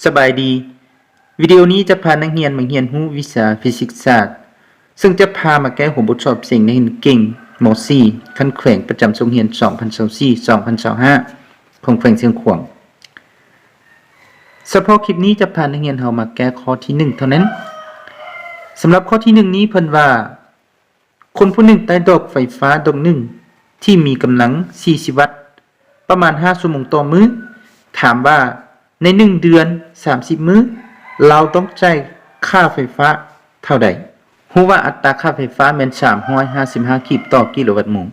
ສະບາຍດີ. ວິດີໂອນີ້ຈະພານັກຮຽນມາຮຽນຮູ້ວິຊາຟີຊິກສາດ, ເຊິ່ງຈະພາມາແກ້ຫົວບົດສອບເສັງນັກຮຽນເກັ່ງ ມໍສີ່ ຂັ້ນແຂວງ ປະຈຳສົກຮຽນ ສອງພັນຊາວສີ່ ສອງພັນຊາວຫ້າ ຂອງແຂວງຊຽງຂວາງ. ສະເພາະຄລິບນີ້ຈະພານັກຮຽນເຮົາມາແກ້ຂໍ້ທີໜຶ່ງເທົ່ານັ້ນ. ສຳລັບຂໍ້ທີໜຶ່ງນີ້ເພິ່ນວ່າ ຄົນຜູ້ໜຶ່ງໄຕ້ດອກໄຟຟ້າດອກໜຶ່ງທີ່ມີກຳລັງສີ່ສິບວັດ ປະມານຫ້າຊົ່ວໂມງຕໍ່ມື້. ຖາມວ່າໃນໜຶ່ງເດືອນສາມສິບມື້ ລາວຕ້ອງຈ່າຍຄ່າໄຟຟ້າເທົ່າໃດ? ຮູ້ວ່າອັດຕາຄ່າໄຟຟ້າແມ່ນສາມຮ້ອຍຫ້າສິບຫ້າກີບຕໍ່ກິໂລວັດໂມງ.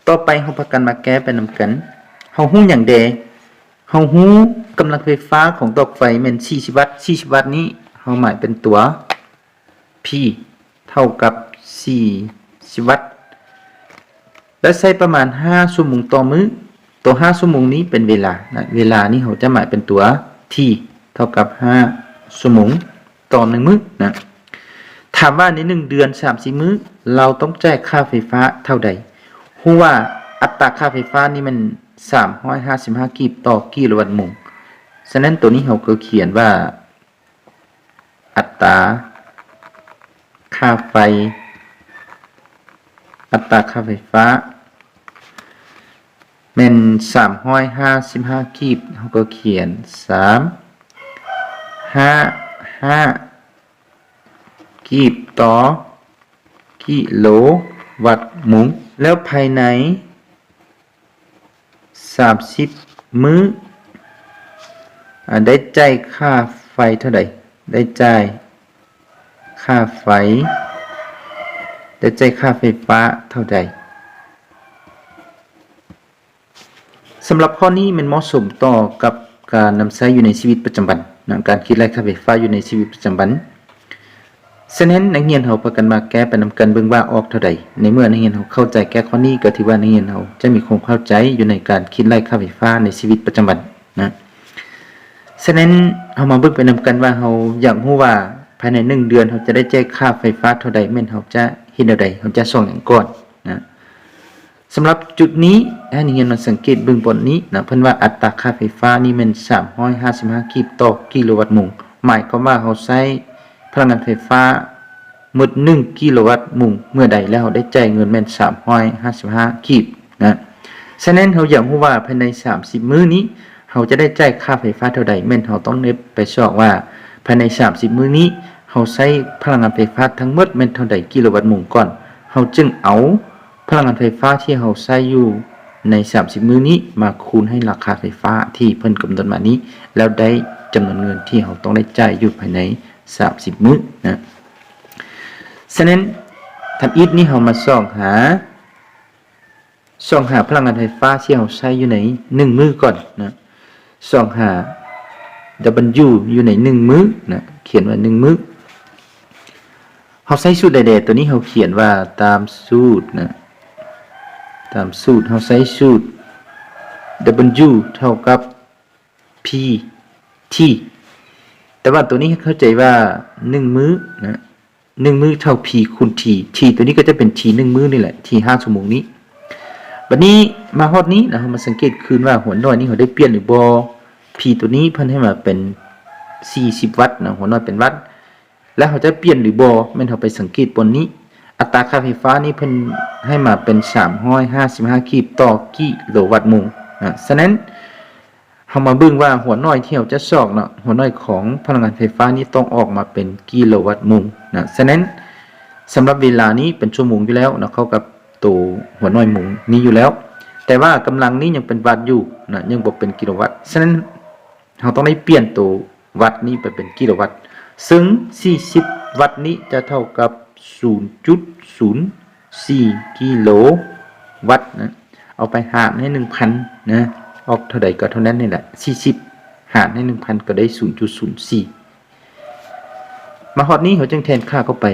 ຕໍ່ໄປເຮົາພາກັນມາແກ້ໄປນຳກັນ. ເຮົາຮູ້ຫຍັງແດ່? ເຮົາຮູ້ກຳລັງໄຟຟ້າຂອງດອກໄຟແມ່ນສີ່ສິບວັດ, ສີ່ສິບວັດນີ້ເຮົາໝາຍເປັນຕົວ P ເທົ່າກັບສີ່ສິບວັດ ແລະ ໃຊ້ປະມານຫ້າຊົ່ວໂມງຕໍ່ມື້. ຕົວຫ້າຊົ່ວໂມງນີ້ເປັນເວລານະ, ເວລານີ້ເຮົາຈະໝາຍເປັນຕົວ T ເທົ່າກັບຫ້າຊົ່ວໂມງຕໍ່ໜຶ່ງມື້ນະ. ຖາມວ່າໃນໜຶ່ງເດືອນສາມສິບມື້ ລາວຕ້ອງຈ່າຍຄ່າໄຟຟ້າເທົ່າໃດ? ຮູ້ວ່າອັດຕາຄ່າໄຟຟ້ານີ້ແມ່ນສາມຮ້ອຍຫ້າສິບຫ້າກີບຕໍ່ກິໂລວັດໂມງ. ສະນັ້ນໂຕນີ້ເຮົາກໍຂຽນວ່າ ອັດຕາຄ່າໄຟ, ອັດຕາຄ່າໄຟຟ້າແມ່ນສາມຮ້ອຍຫ້າສິບຫ້າກີບ, ເຮົາກໍຂຽນສາມຮ້ອຍຫ້າສິບຫ້າກີບຕໍ່ກິໂລວັດໂມງ. ແລ້ວພາຍໃນ ສາມສິບມື້ ອາ ໄດ້ຈ່າຍຄ່າໄຟເທົ່າໃດ? ໄດ້ຈ່າຍຄ່າໄຟ, ໄດ້ຈ່າຍຄ່າໄຟຟ້າເທົ່າໃດ? ສຳລັບຂໍ້ນີ້ແມ່ນເໝາະສົມຕໍ່ກັບການນຳໃຊ້ຢູ່ໃນຊີວິດປະຈຳວັນນະ, ການຄິດໄລ່ຄ່າໄຟຟ້າຢູ່ໃນຊີວິດປະຈຳວັນ. ສະນັ້ນ ນັກຮຽນເຮົາພາກັນມາແກ້ໄປນຳກັນເບິ່ງວ່າອອກເທົ່າໃດ. ໃນເມື່ອນັກຮຽນເຮົາເຂົ້າໃຈແກ້ຂໍ້ນີ້ ກໍຖືວ່ານັກຮຽນເຮົາຈະມີຄວາມເຂົ້າໃຈຢູ່ໃນການຄິດໄລ່ຄ່າໄຟຟ້າໃນຊີວິດປະຈຳວັນນະ. ສະນັ້ນ ເຮົາມາເບິ່ງໄປນຳກັນວ່າ ເຮົາຢາກຮູ້ວ່າພາຍໃນໜຶ່ງເດືອນ ເຮົາຈະໄດ້ຈ່າຍຄ່າໄຟຟ້າເທົ່າໃດ, ແມ່ນເຮົາຈະເຮັດແນວໃດ, ເຮົາຈະຊອກຫຍັງກ່ອນນະ. ສຳລັບຈຸດນີ້ ໃຫ້ນັກຮຽນມາສັງເກດເບິ່ງບ່ອນນີ້ນະ, ເພິ່ນວ່າອັດຕາຄ່າໄຟຟ້ານີ້ແມ່ນສາມຮ້ອຍຫ້າສິບຫ້າກີບຕໍ່ກິໂລວັດໂມງ. ໝາຍຄວາມວ່າເຮົາໃຊ້ພະລັງງານໄຟຟ້າໝົດໜຶ່ງກິໂລວັດໂມງເມື່ອໃດ ແລ້ວເຮົາໄດ້ຈ່າຍເງິນແມ່ນສາມຮ້ອຍຫ້າສິບຫ້າກີບນະ. ສະນັ້ນ ເຮົາຢາກຮູ້ວ່າພາຍໃນສາມສິບມື້ນີ້ ເຮົາຈະໄດ້ຈ່າຍຄ່າໄຟຟ້າເທົ່າໃດ, ແມ່ນເຮົາຕ້ອງໄດ້ໄປຊອກວ່າ ພາຍໃນສາມສິບມື້ນີ້ ເຮົາໃຊ້ພະລັງງານໄຟຟ້າທັງໝົດແມ່ນເທົ່າໃດກິໂລວັດໂມງກ່ອນ, ເຮົາຈຶ່ງເອົາ ພະລັງງານໄຟຟ້າທີ່ເຮົາໃຊ້ຢູ່ໃນສາມສິບມື້ນີ້ ມາຄູນໃຫ້ລາຄາໄຟຟ້າທີ່ເພິ່ນກຳນົດມານີ້ ແລ້ວໄດ້ຈຳນວນເງິນທີ່ເຮົາຕ້ອງໄດ້ຈ່າຍຢູ່ພາຍໃນສາມສິບມື້ນະ. ສະນັ້ນ ທຳອິດນີ້ເຮົາມາຊອກຫາ, ຊອກຫາພະລັງງານໄຟຟ້າທີ່ເຮົາໃຊ້ຢູ່ໃນໜຶ່ງມື້ກ່ອນນະ. ຊອກຫາ W ຢູ່ໃນໜຶ່ງມື້ນະ, ຂຽນວ່າໜຶ່ງມື້. ເຮົາໃຊ້ສູດໃດແດ່? ໂຕນີ້ເຮົາຂຽນວ່າຕາມສູດນະ, ຕາມສູດ ເຮົາໃຊ້ສູດ W ເທົ່າກັບ P T. ແຕ່ວ່າໂຕນີ້ໃຫ້ເຂົ້າໃຈວ່າໜຶ່ງມື້ນະ, ໜຶ່ງມື້ເທົ່າ P ຄູນ T, T ໂຕນີ້ກໍຈະເປັນ T ໜຶ່ງມື້ນີ້ແຫຼະ, T ຫ້າຊົ່ວໂມງນີ້. ບັດນີ້ມາຮອດນີ້ນະ, ເຮົາມາສັງເກດຄືນວ່າຫົວໜ້ອຍນີ້ເຮົາໄດ້ປ່ຽນຫຼືບໍ່? P ໂຕນີ້ເພິ່ນໃຫ້ມາເປັນສີ່ສິບວັດນະ, ຫົວໜ້ອຍເປັນວັດ. ແລ້ວເຮົາຈະປ່ຽນຫຼືບໍ່? ແມ່ນເຮົາໄປສັງເກດບ່ອນນີ້. ອັດຕາຄ່າໄຟຟ້ານີ້ເພິ່ນໃຫ້ມາເປັນສາມຮ້ອຍຫ້າສິບຫ້າກີບຕໍ່ກິໂລວັດໂມງນະ. ສະນັ້ນ ເຮົາມາເບິ່ງວ່າຫົວໜ້ອຍທີ່ເຮົາຈະຊອກເນາະ, ຫົວໜ້ອຍຂອງພະລັງງານໄຟຟ້ານີ້ຕ້ອງອອກມາເປັນກິໂລວັດໂມງນະ. ສະນັ້ນ ສຳລັບເວລານີ້ເປັນຊົ່ວໂມງຢູ່ແລ້ວເນາະ, ເຂົ້າກັບໂຕຫົວໜ້ອຍໂມງນີ້ຢູ່ແລ້ວ, ແຕ່ວ່າກຳລັງນີ້ຍັງເປັນວັດຢູ່ນະ, ຍັງບໍ່ເປັນກິໂລວັດ. ສະນັ້ນ ເຮົາຕ້ອງໄດ້ປ່ຽນໂຕວັດນີ້ໄປເປັນກິໂລວັດ, ເຊິ່ງສີ່ສິບວັດນີ້ຈະເທົ່າກັບສູນຈຸດສູນສີ່ກິໂລວັດນະ. ເອົາໄປຫານໃຫ້ໜຶ່ງພັນນະ, ອອກເທົ່າໃດກໍເທົ່ານັ້ນນີ້ແຫຼະ, ສີ່ສິບຫານໃຫ້ໜຶ່ງພັນກໍໄດ້ສູນຈຸດສູນສີ່. ມາຮອດນີ້ເຮົາຈຶ່ງແທນຄ່າເຂົ້າໄປ,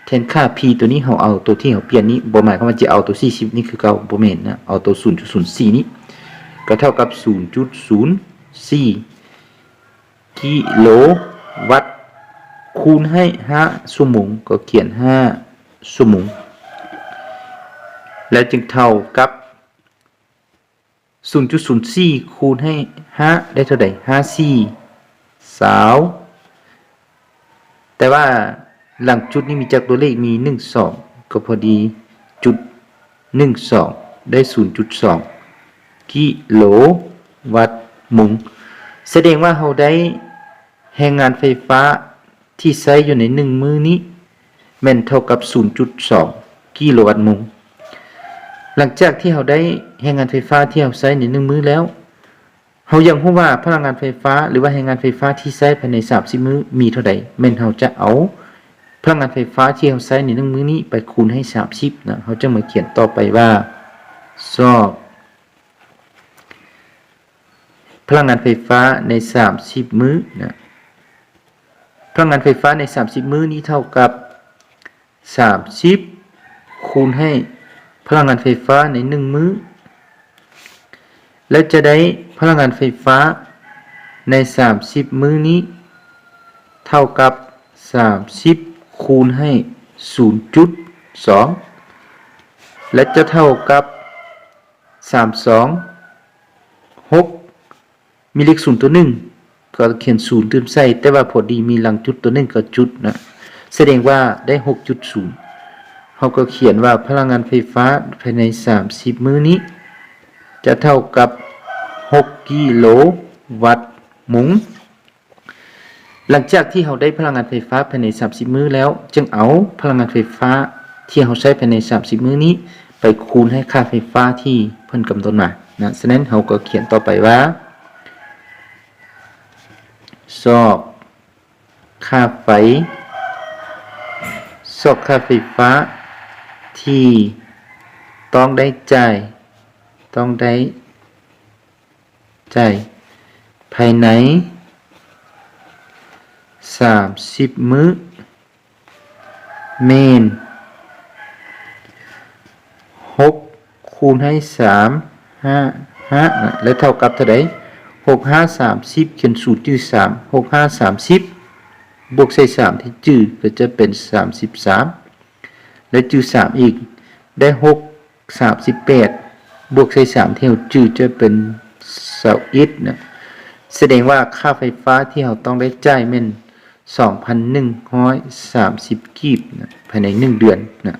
ແທນຄ່າ P ໂຕນີ້ເຮົາເອົາໂຕທີ່ເຮົາປ່ຽນນີ້, ບໍ່ໝາຍຄວາມວ່າຈະເອົາໂຕສີ່ສິບນີ້ຄືເກົ່າ, ບໍ່ແມ່ນນະ, ເອົາໂຕສູນຈຸດສູນສີ່ນີ້ ກໍເທົ່າກັບສູນຈຸດສູນສີ່ ກິໂລວັດ ຄູນໃຫ້ຫ້າຊົ່ວໂມງ, ກໍຂຽນຫ້າຊົ່ວໂມງ, ແລ້ວຈຶ່ງເທົ່າກັບສູນຈຸດສູນສີ່ຄູນໃຫ້ຫ້າ ໄດ້ເທົ່າໃດ? ຫ້າສີ່ ຊາວ ແຕ່ວ່າຫຼັງຈຸດນີ້ມີຈັກຕົວເລກ ມີໜຶ່ງ ສອງ ກໍພໍດີຈຸດໜຶ່ງ ສອງ ໄດ້ສູນຈຸດສອງກິໂລວັດມຸງ. ສະແດງວ່າເຮົາໄດ້ແຮງງານໄຟຟ້າທີ່ໃຊ້ຢູ່ໃນໜຶ່ງມື້ນີ້ແມ່ນເທົ່າກັບສູນຈຸດສອງກິໂລວັດມຸງ. ຫຼັງຈາກທີ່ເຮົາໄດ້ແຮງງານໄຟຟ້າທີ່ເຮົາໃຊ້ໃນໜຶ່ງມື້ແລ້ວ ເຮົາຢາກຮູ້ວ່າພະລັງງານໄຟຟ້າ ຫຼືວ່າແຮງງານໄຟຟ້າທີ່ໃຊ້ພາຍໃນສາມສິບມື້ມີເທົ່າໃດ, ແມ່ນເຮົາຈະເອົາພະລັງງານໄຟຟ້າທີ່ເຮົາໃຊ້ໃນໜຶ່ງມື້ນີ້ໄປຄູນໃຫ້ສາມສິບນະ. ເຮົາຈະມາຂຽນຕໍ່ໄປວ່າ ຊອກພະລັງງານໄຟຟ້າໃນສາມສິບມື້ນະ. ພະລັງງານໄຟຟ້າໃນສາມສິບມື້ນີ້ເທົ່າກັບ ສາມສິບ ຄູນໃຫ້ພະລັງງານໄຟຟ້າໃນໜຶ່ງມື້ ແລ້ວຈະໄດ້ພະລັງງານໄຟຟ້າໃນສາມສິບມື້ນີ້ເທົ່າກັບສາມສິບ ຄູນໃຫ້ສູນຈຸດສອງ ແລະ ຈະເທົ່າກັບ ສາມສອງຫົກ ມີເລກສູນຕົວໜຶ່ງ ກໍຂຽນສູນຕື່ມໃສ່, ແຕ່ວ່າພໍດີມີຫຼັງຈຸດຕົວໜຶ່ງກໍຈຸດນະ, ສະແດງວ່າໄດ້ຫົກຈຸດສູນ. ເຮົາກໍຂຽນວ່າພະລັງງານໄຟຟ້າພາຍໃນສາມສິບມື້ນີ້ ຈະເທົ່າກັບຫົກກິໂລວັດມຸງ. ຫຼັງຈາກທີ່ເຮົາໄດ້ພະລັງງານໄຟຟ້າພາຍໃນສາມສິບມື້ແລ້ວ, ຈຶ່ງເອົາພະລັງງານໄຟຟ້າທີ່ເຮົາໃຊ້ພາຍໃນສາມສິບມື້ນີ້ ໄປຄູນໃຫ້ຄ່າໄຟຟ້າທີ່ເພິ່ນກຳນົດມານະ. ສະນັ້ນເຮົາກໍຂຽນຕໍ່ໄປວ່າ ຊອກຄ່າໄຟ, ຊອກຄ່າໄຟຟ້າທີ່ຕ້ອງໄດ້ຈ່າຍ, ຕ້ອງໄດ້ ຈ່າຍພາຍໃນສາມສິບມື້ ແມ່ນຫົກຄູນໃຫ້ສາມຫ້າຫ້ານະ ແລະ ເທົ່າກັບເທົ່າໃດ? ຫົກຫ້າສາມສິບ ຂຽນສູນຈື່ສາມ ຫົກຫ້າສາມສິບ ບວກໃສ່ສາມທີ່ຈື່ ກໍຈະເປັນສາມສິບສາມ ແລະ ຈື່ສາມອີກ ໄດ້ຫົກ ສາມສິບແປດ ບວກໃສ່ສາມທີ່ເຮົາຈື່ຈະເປັນຊາວເອັດນະ. ສະແດງວ່າຄ່າໄຟຟ້າທີ່ເຮົາຕ້ອງໄດ້ຈ່າຍແມ່ນສອງພັນໜຶ່ງຮ້ອຍສາມສິບກີບນະ ພາຍໃນໜຶ່ງເດືອນນະ.